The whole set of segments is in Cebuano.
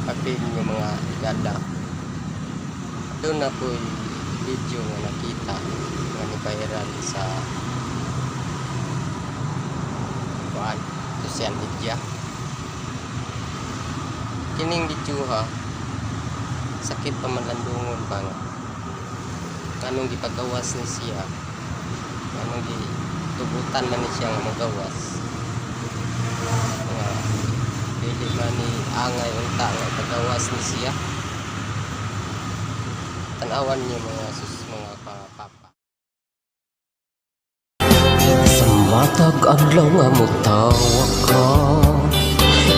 Apil nga mga higala. Doon na po'y video nga nakita nga ni viral sa kuan, social media. Kining video ha, sakit pa man landungon ba nga nganong gipagawas ni siya, nganong gitugutan man ni siya nga mogawas, nga dili man ni angay unta nga ipagawas ni siya. Tan-awan niyo, mga sus, mga kapapa. Sa matag adlaw nga mutawa ka,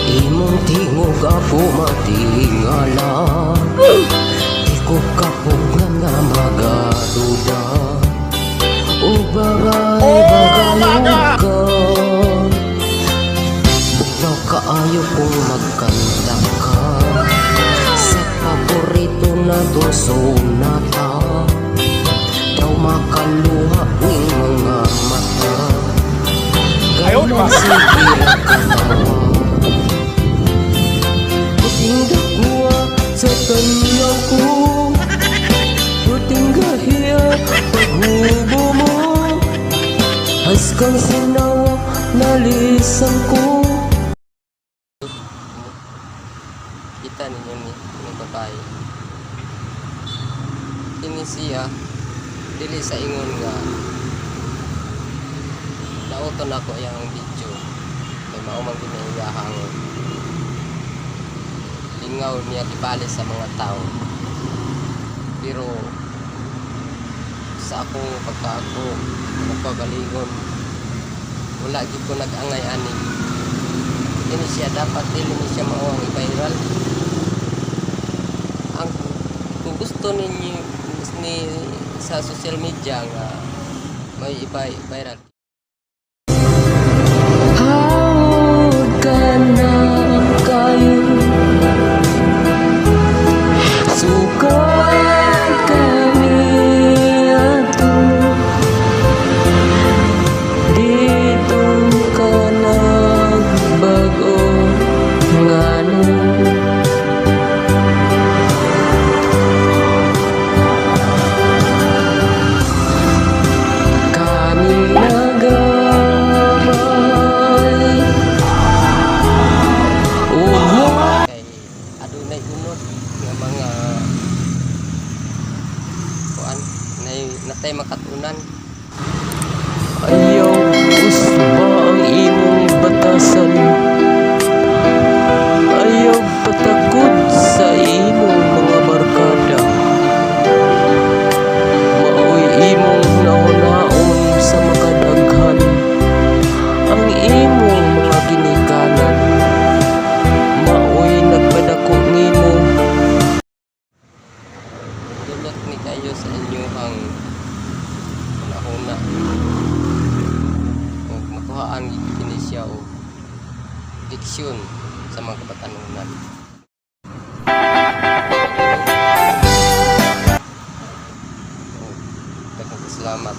imong tingog ako matingala. Di ko kapugngan nga magaduda o bagay bagayog ka. Bugnaw kaayo kung magkanta ka sa paborito natong sonata. Daw makaluha ning mga mata. Ganon, sige ra katawa. Puting dakuha sa tanaw ko, Puting gahiya paghubo mo. Haskang sinawa nalisan ko. Kita ninyo ni ni babae. Kini siya, dili sa ingon nga nauton ako iyang video kay mao man gid na iyahang lingaw niya gibali sa mga tao, pero sa akong pagkaako, akong kagalingon, wala gid ko nag-angay ani. Kini siya, dapat dili ni siya mao ang i-viral. Ang kung gusto ninyo ni sa social media nga may iba viral. Hawod ka na kayo. Sukad kami ato. Dito ka nagbago, ngano? Kami nagamay. Umo Kay adunay unod nga mga kuan nay natay makatunan. Ayaw usba ang imong batasan. Ayaw patakod sa imong mga barkada. Maoy imong nahunaon sa makadaghan ang imong mga ginikanan. Maoy nagpadako nimo. Dulot ni kayo sa inyong hunahuna ug makuhaan gid kini siya og leksyon sa mga kabatanunan. Ug daghang salamat.